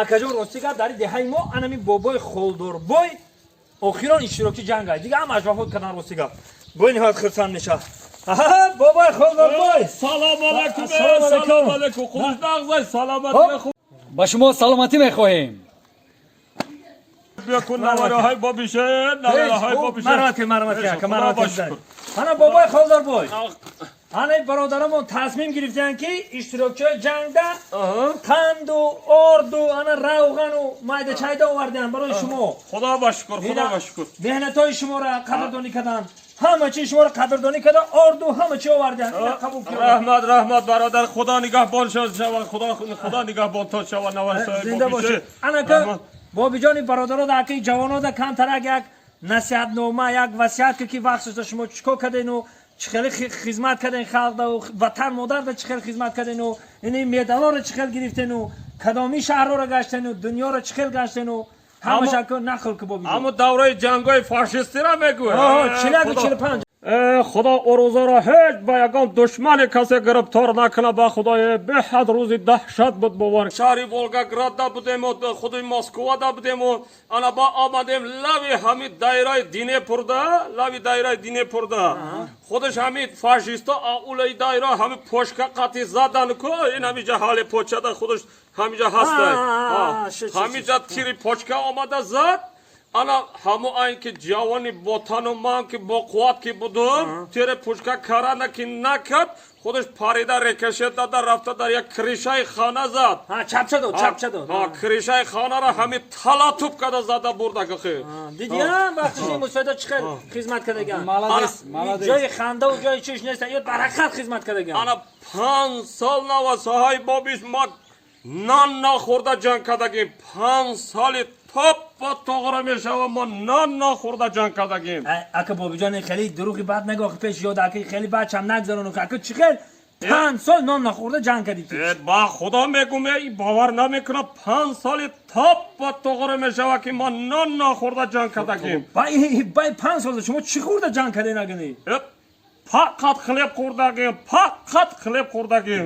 Акаҷон, рости гап, дар деҳаи мо анами бобои Холдорбой охирон иштирокчи ҷанга, дига ҳамаш вафот кардан. Рости гап, бой ниҳоят хурсанд мешавад. Бобои Холдорбой! Салом алайкум! Ассалому алайкум. Салом алайкум! Хушнағзай, саломатӣ, хуб. Ба шумо саломатӣ мехоҳем. Бикун, навараҳои бобише, навараҳои бобише. Марҳамат, марҳамат, ака, марҳамат. Худо ба шукр. Ана бобои Холдорбой, ана бародарамон тасмим гирифтанд, ки иштирокчиҳои ҷангда қанду орду, ана равғану майдачайда оварданд барои шумо. Худо ба шукр, худо ба шукр. Меҳнатҳои шуморо қадрдонӣ карданд, ҳама чи шуморо қадрдонӣ карда, орду ҳама чи оварданд. Ина қабул кунед. Раҳмат, раҳмат, бародар, худо нигаҳбон шава, худо, худо нигаҳбонтон шава, наварсои Зинда бошед. Анака бобиҷони, бародаро, да акаи ҷавонода камтарак як насиҳатнома, як васият ки вақт шумо чӣ кор кардену, чӣ хеле хизмат карден халқда, ватан модарда чӣ хел хизмат кардену, ини медалоро чӣ хел гирифтену, кадоми шаҳрҳоро гаштену, дунёро чӣ хел гаштену, ҳамаша нақл ку, бобиҷон. Ҳамун давраи ҷангҳои фашистиро мегӯ. 41, 45. Худо урӯзаро ҳеҷ ба ягон душмани касе гирифтор накуна, ба худое, беҳад рӯзи даҳшат буд, бовар. Шаҳри Волгоградда будему, худи Москвада будему, ана ба омадем лави ҳами дайраи Днепрда, лави дайраи Днепрда худаш ҳами фашисто аулаи дайра ҳами пошка қати задан ку, ин ҳамиҷа ҳали почада худаш ҳамиҷа ҳастай, ҳамиҷа тири почка омада зад. Ана ҳамо айн ки ҷавони ботану ман ки бо қувват ки будум, тири пушка карана ки накард, худаш парида, рикошет дада, рафта дар як крышаи хона зад. Чапча дод, чапча дод. Крышаи хонаро ҳами талатуб када зада бурда гахи. Дидӣ, вақтиши мусоида чӣ хел хизмат кардаган? Молодец, молодец. Ҷои хандаву ҷои чиш нест, ё дар ҳақиқат хизмат кардаган. Ана 5 сол, навасаҳои бобиш, ма нан нахӯрда ҷанг кардагим. 5 соли топпа тоғра мешава, мо нан нахӯрда ҷанг кардагим. Ака бобиҷон, хеле дурӯғи бад нагӯ, пеш ёд, ака, хеле бачам нагзарону. Ака, чӣ хел 5 сол нон нахӯрда ҷанг кардӣ ту? Ба худо мегум, бовар намекунам, 5 соли топпа тоғра мешава, ки мо нон нахӯрда ҷанг кардагим. Бай, 5 сол шумо чӣ хӯрда ҷанг кардед агани? Фақат хлеб хӯрдагим, фақат хлеб хӯрдагим.